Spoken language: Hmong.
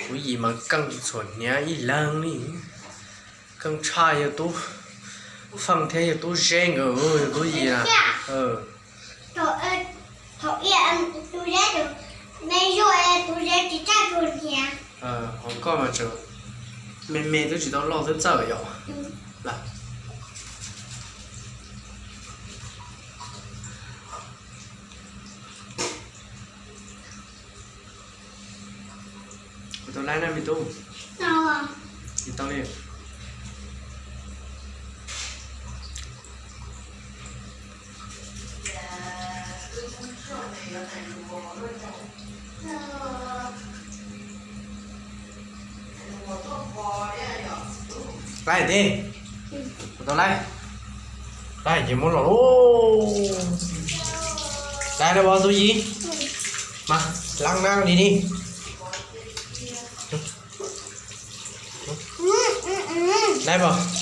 Tub Yis mas keej txhuam hniav ib leeg li. Keej tshaj yawg Tub Feej thiab yawg Tub Zeb nkawd, yawg Tub Yis na. Thaum ub, tub Zeb, me zuj, tub Zeb tsis tshaj txhuam hniav. Hos koj mas tseem me me twb tsis tau loj twb txawj yom. Kuv tau laib na me tub. Tau li. Laib tib. Kuv tau laib. Laib ces muab los lauj. Laib na Tub Yis. Mas leej na li ni. Laib mas.